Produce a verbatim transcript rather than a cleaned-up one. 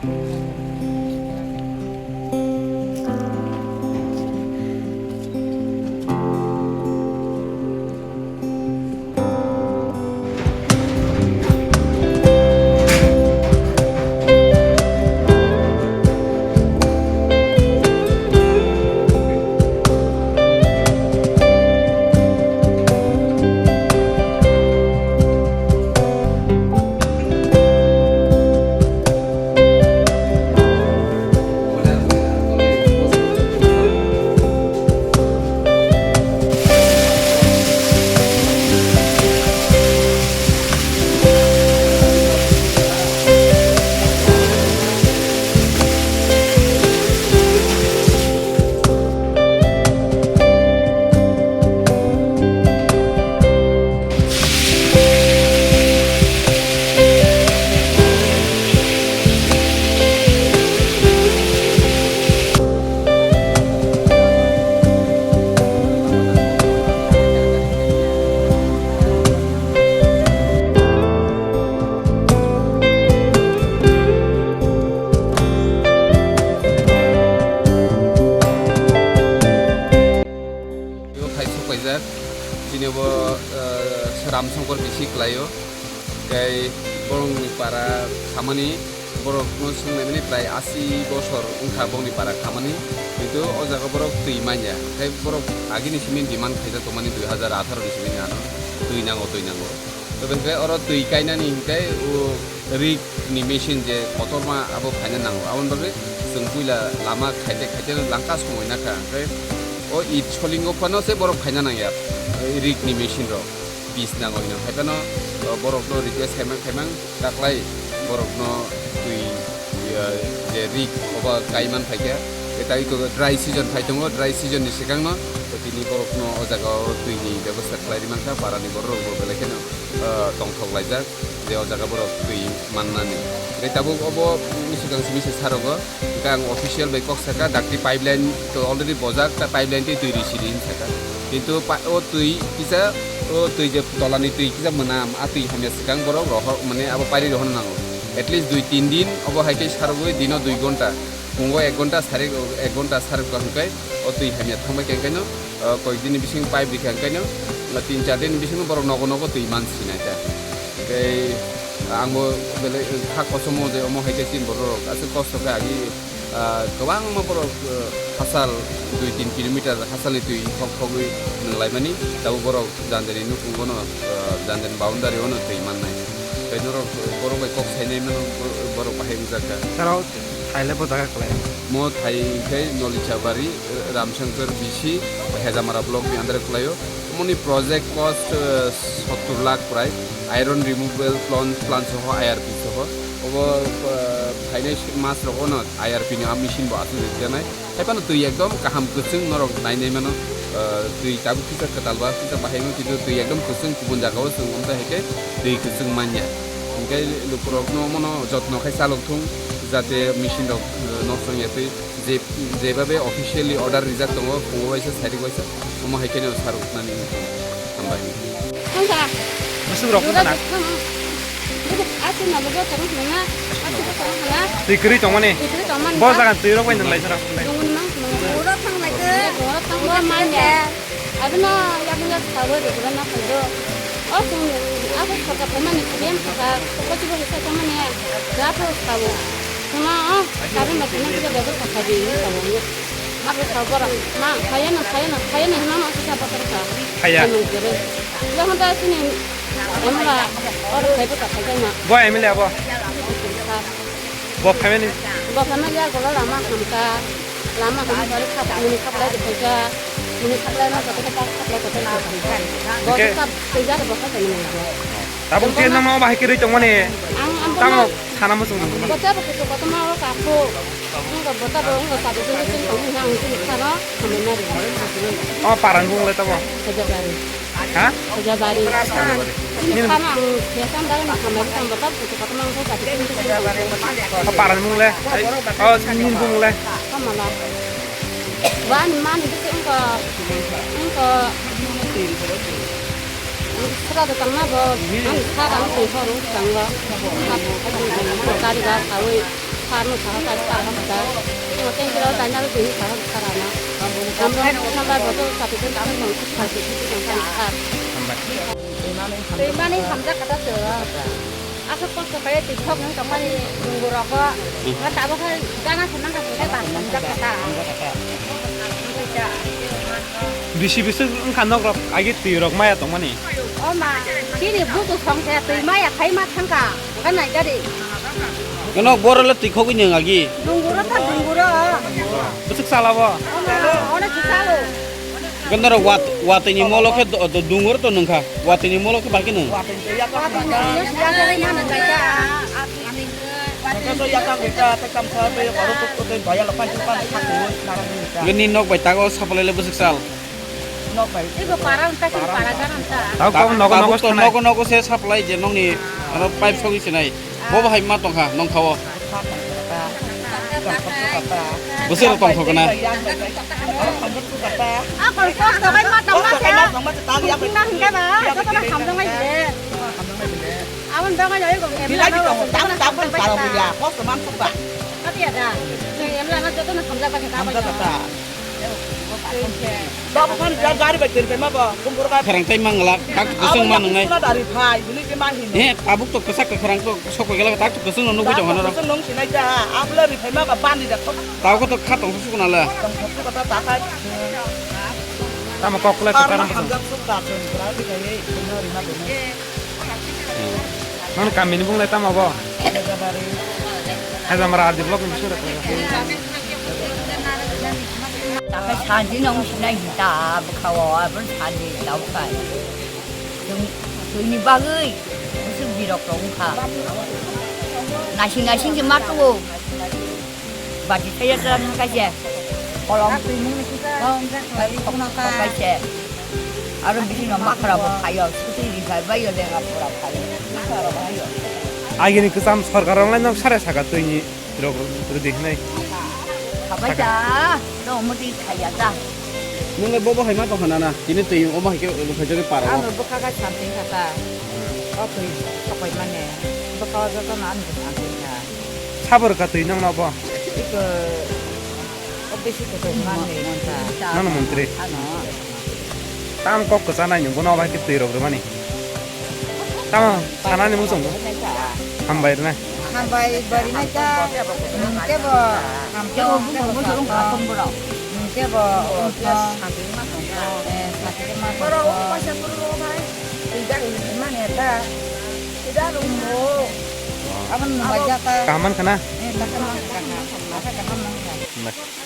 Bo khai sok paijak, chini bo, eh, Ram Shankar bisi kwlaio. Tei borokni para khamani, borokno swngnaimani prai asi bosor wngkha bongni para khamani. Kintu o jaga borok twi manya. Tei borok agini simi demand khaijak tongmani dui hazar atharo ni simi ano twi nango, twi nango. Tei hwnkhe oro twi kainani hwnkhe o rig ni machine je kotorma abo phaina nango. Aboni bagwi chwng puila lama khaite khaite langka songwi nakha. Hwnkhe o it solingo phano se borok phaina nangya, rig ni machine rok. Pis nango hino. Haiphano, o, borokno request khaimang khaimang taklai borokno twi, ya, je rig oba kaiman phaikha. Tei tei to dry season phai tongo, dry season ni swkangno tini borokno o jaga o twi ni bebosta khlai ri mankha, para ni borok rok bo belai kheno, o, tongthok laijak. Je o jaga borok twi mannani. Tei tabuk obo bwswk ang simi se sarogo, hwnkhe ang official bai kok saka, dakti pipeline to already bojak, ta pipeline tei twi risi di hinwi saka. Kintu pa-, o twi kisa, o twi je tolani twi kisa mwnam, a twi hamya swkang borok rohor, mane abo pairi rohorna nango. At least dui tin din obo hai khe sarogwi dino dui gonta, phungo ek gonta, sari ek gonta sarok hwnkhe o twi hamya thangbai khe hwnkhe no, o, koyek din ni bising pipe rikha hwnkhe no, o, tin char din ni bising borok nogo nogo twi man sinai ta. Tei ang bo belai kha kosomo je omo hai khe chini borok rok aswk kosto khe agi, ah, kwbangma borok, ah, hachal dui tin kilometer hachalni twi thok thogwi nwng laimani, tabuk borok jandani nukhungo no, ah, jandani boundary o no twi mannai. Tei norok borok bai kok sainai mano, bor-, borok bahai wngjak kha. Saro thaile bo jaga kwlai. Mo thai khe Nolichabari, Ramshankar B C, Hejamara block ni under kwlaio. Moni project cost, eh, sottur lakh prai, iron removal plant, plant soho, I R P soho. Obo, eh, phainai mas rogo no I R P ni a machine bo aswk rijak nai. Haiphano twi ekdom kaham kwchwng norok nainai mano. Eh, twi tabuk kisa kwtal ba kisa bahai wng, kintu twi ekdom kwchwng kubun jagao chwng wng, tei hai khe twi kwchwng manya. Hwnkhe lukurokno omono jotno khai chalok thung, jate machine rok, eh, nosto wngya twi. Je, jebabe officially order rijak tongo, phungo waisa, sairik waisa, omo hai khe no sarwknani wngkha. Hambai. Wngkha. Bwswk rok wngkha na? Aswk no joto wngkha na, aswk joto wngkha na. Twi kwrwi tongmani. Twi kwrwi tongmani. Bo jaga twi rok bai nang lai jora. Tongmani mang tongmani. Oro thang lai khe. Oro thang lai khe. Abino yakni yak sawi rwgwla na phaido. O chwng abo saka phaimani kiriyan saka kochibo hisa chamani ya. Japo sawo. Tuma o sabi ma tuna kisa bebor kasa di ini sawo ni. Abo sawo bora. Ma khaya na khaya na khaya na hima ma kisa batar ka. Khaya. Khaya na kere. Jahon ta sini emla or khaya kasa ma. Bo emla bo. Bo phaimani? Bo phaimani ya gola lama hamka. Lama hamka ri khap muni khaplai de khaja. Muni khaplai ma khaplai khaplai khaplai khaplai. Bo kap teja bo khaplai muni. Tabuk je nang ma bahai kiri tongmani. Ang ang tamo sana mo sung. Bo ta bo kutu koto ma ro kapo. Ang bo ta bo ang bo ta bo sung sung tong yang sung khano. Khamai na ri. O parang bung le tabo. Khaja bari. Ha? Khaja bari. Nini khama ang biasa ang dalam khama di tang bapak butuh kata mang kau tadi. O paran mung le. O nini bung le. Kama la. Wan man di sini engko engko. Sera datang na bo. Ang sera ang sini baru datang ba. Kari ba kawi. Sar no sar, sar, sar, sar. Mo teng kilo tanya lo ding sar, sar ana. Number, number boto satu pun kami nang sar, sar, sar, sar. Twi mani hamjak kata se. Aswk kosto khe twi thok nang tongmani dungu rok. Nga tabuk khe gana se nang kha se ba hamjak kata. Bisi bisi wngkha nok rok agi twi rok maya tongmani. O ma, chini buku song se twi maya khai ma thangka. Hwnkhe naikha di. Gwnok borok le twi khogwi nwng agi. Dunguro tha dunguro. Bwswk sala bo? Ono, ono si salo. Gwnaro wat, watwi ni molo khe do, do, dunguro to nwngkha. Watwi ni molo khe bai khe nwng. Watwi ni molo si yakarwi mano naikha. Nokha so yakar rikha, tei kamsa tei oro tuk tuk tei baya lopan chupan sakwi narwkdi rikha. Gwnni nok bai tago supply le bwswk sal. Nok bai. Ego para wngkha, chini para gana wngkha. Tabo nogo nogo nogo se supply je nokni aro pipe sogwi sinai. Bo bahai ma tongkha nong khao. Bwswk rok tongthok gana. A kon kosto bai ma tongma se. Tongma hingkha ba, jotono hamjaknai se. Aboni bagwi ego emla no jotono hamjakbai se. Kati ya da? Emla no jotono hamjakbai se. Tabuk phano ja gari bai teri pai ma ba, kumbur ka. Kharang tai mangla, tak kusung ma nungnai. Suna dari phai, bini ke ma hin. He, tabuk to kwchak kwkhrang to sok bai gala, tak to kusung no nugwi tong hano. Kusung nung sinai ja, abla ri phai ma ba bani da thok. Tabuk to kha tong suk na la. Tong suk ta ta khai. Tamo kok kula kwkhrang. Hamjak suk ta tong kura ri khai, no ri ma bini. Nang kamini bung lai tamo bo? Hajamara R D block ni bisingo rwkha. Takai santi nong sinai hita bwkhao abon santi daukai. Chwng chwngni bagwi bwswk birok rok wngkha. Nasing nasing se ma tuo. Bati thaiya jora thang kaise. Kolom. Kaise. Aro bisingno makra bo phaio, suti ri phai baio, lenga pura phaio. Makra bo phaio. Agini kwcham sorkar rok lai nok sare saka twi ni rok rwdi hinai. Khabai da, no muti khaiya da. Nung le bobo hai ma tong hana na, tini twi omo hai khe rwphai jagwi para o. Ano bwkha ga santi kha ta. O twi sopai mane. Bwkha o joto no ano santi kha. Sabo rwkha twi nang no bo? Iko, o bisi kwthwi manwi monta. Nang no montri? Ano. Tam kok kwchanai ni bono bai khe twi rok rwmani. Tamo sanani muchung bo? Hambai rwnai. Hambai bari nai ta. Nung kebo, ham kebo, kebo, kebo, kebo, eh, sati ma tong. Borok o paisa turu rw bai. Twi gari mane ta. Twi gari mo. Abon mo bai ja ta. Kaham man khana? Eh, ta kaham man khana. Asa kaham man khana.